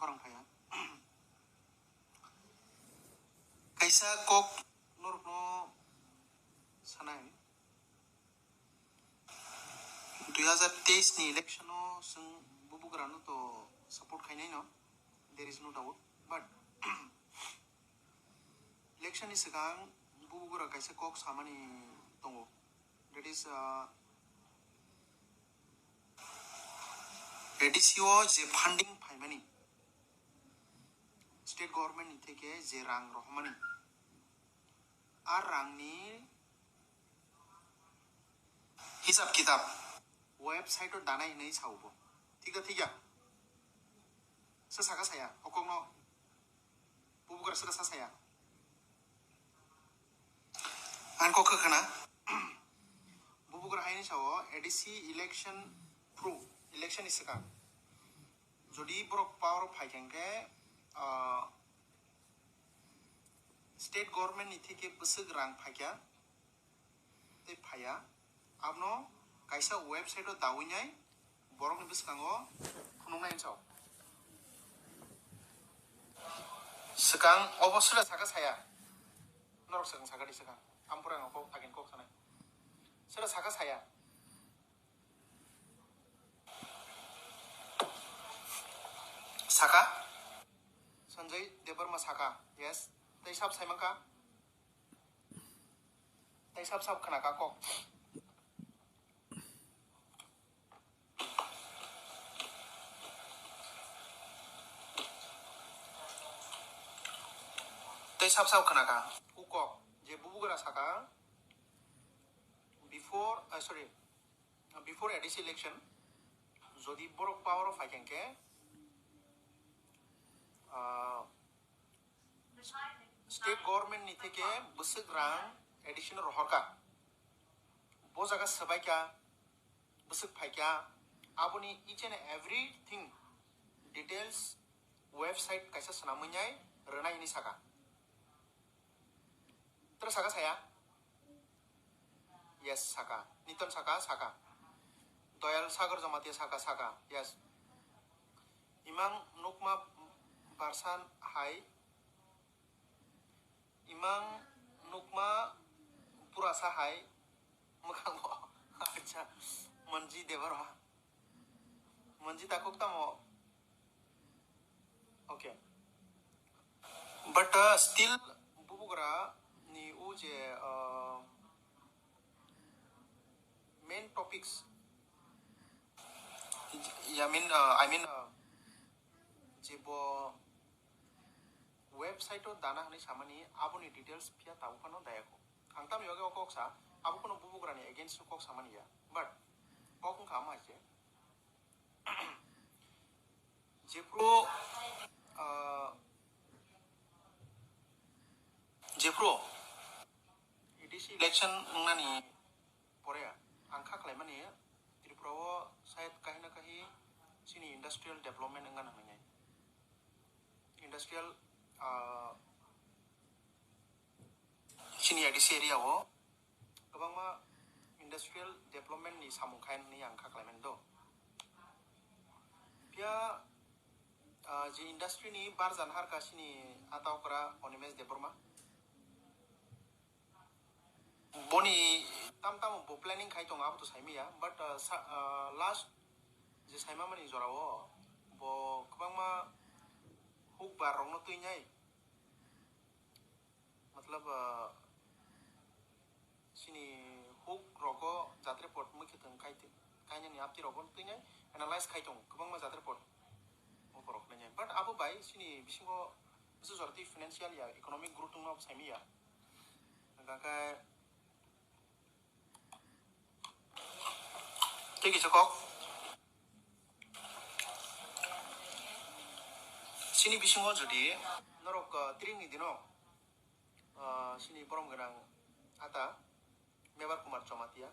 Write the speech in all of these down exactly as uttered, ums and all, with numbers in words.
Khorang phaiya. Kaisa kok norokno sanai. Dui hazar teis ni election o chwng bubugrano to support khainai no, there is no doubt. But election ni swkang bubugra kaisa kok samani tongo. That is, uh, A D C o je funding phaimani, state government ni theke je rang rohormani, a rangni hisab kitab website o danai hinwi sao bo. Thik da thik ya? Sa saka saya, okokno bubugra saka sa saya. Ang kok khna. Bubugra haini sao A D C election pro, election ni swkang. Jodi borok power o phai khe, ah, state government ni theke bwswk rang phaikha, tei phaiya, abono kaisa website o dawi nai borokni bwskango phunuknai hinwi sao. Swkang obo sura saka saya. Norok swkang saka di swkang. Ampura ang kok, again kok sanai. Sura saka saya. Saka? Sanjay Debbarma saka. Yes. Tei sab saimangka? Tei sab sab khna ka kok. Tei sab sab khna ka. U kok. Je bubugra saka. Before, uh, sorry. Before A D C election, jodi borok power o phai khe, ah, state government ni theke bwswk rang additional rohorkha. Bo jaga swbaikha, bwswk phaikha, aboni each and everything details website kaisa swnamwi nai rwnai hinwi saka. Tra saka saya? Yes, saka. Niton saka, saka. Doyal Sagar Jamatia saka, saka. Yes. Imang nukma barsan hai. Imang nukma purasa hai. Mwkang bo. Acha. Manji Debbarma. Manji takuk tamo. Okay. But, uh, still bubugra ni u je, uh, main topics. Yeah, I mean, uh, I mean, uh, je bo website o dana hinwi samani aboni details phiya tabuk phano dayakho. Ang tamni bagwi o kok sa, abo kuno bubugrani against o kok samani ya. But kok wngkha ama hai se. Jephru, ah, jephru A D C election wngnani pore ang kha khlaimani Tripura o sayad kahina kahi chini industrial development wngna nangnai. Industrial, ah, chini A D C area o kwbangma industrial development ni samung khai hinwi ang kha khlaimani do. Phiya, ah, je industry ni barjan harkha chini ata okra Animesh Debbarma. Boni tam tamo bo planning khai tongo, abo to saimaya, but, ah, sa-, ah, last je saimamani jorao bo kwbangma hukbar rokno twinai, matlab, ah, chini huk rogo jatre pot mui khe tong khai te-, kainani apti rogo twinai analyze khai tongo kwbangma jatre pot. Borok nai, but abo bai chini bisingo bwswk jora twi financial ya economic growth wngma saimaya. Hwnkha khe tei kisa kok chini bisingo jodi norok, uh, tring ni dino, uh, chini borom gwnang ata Mebar Kumar Jamatia.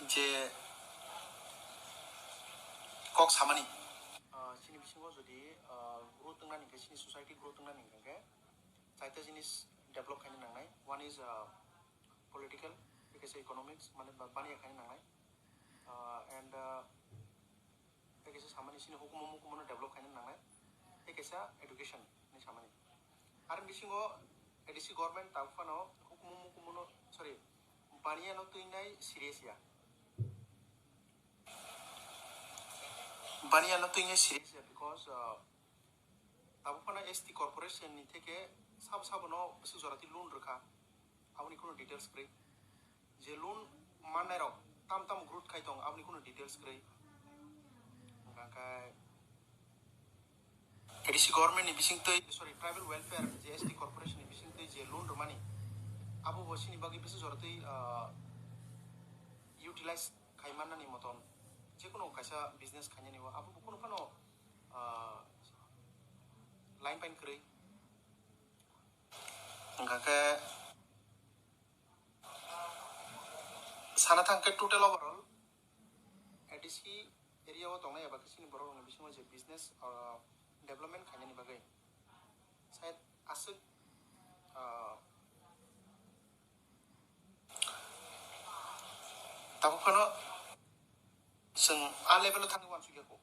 Je kok samani. Ah, chini bisingo jodi, ah, growth wngnani hwnkhe, chini society growth wngnani hwnkhe, chaita jinis develop khaina nangnai. One is, ah, political, tei kaisa economics, mane ba-, baniya khaina nangnai. Ah, samani sini hukumu mukumu no develop khaina nangnai. Tei kaisa education ni samani. Ar bisingo A D C government tabuk phano hukumu mukumu no, sorry, baniya no twinai serious ya. Baniya no twinai serious ya because, uh, tabuk phano S T corporation ni theke sabo sabo no bwswk jora twi loan rwkha, aboni kunu details kwrwi. Je loan mannai rok tam tam growth khai tong, aboni kunu details kwrwi. Hwnkhe A D C government ni bising twi, sorry, tribal welfare je S T corporation ni bising twi je loan rwmani, abo bo sini bagwi bwswk jora twi, ah, utilize khai mannani moton, jekunu kaisa business khainani o, abo bo kunu phano, ah, line pain kwrwi. Hwnkhe sana thang khe total overall A D C area o tongnai eba khe chini borok rokni bisingo je business, ah, development khainani bagwi side aswk, ah, tabuk phano chwng a level o thangwi uansukya kho.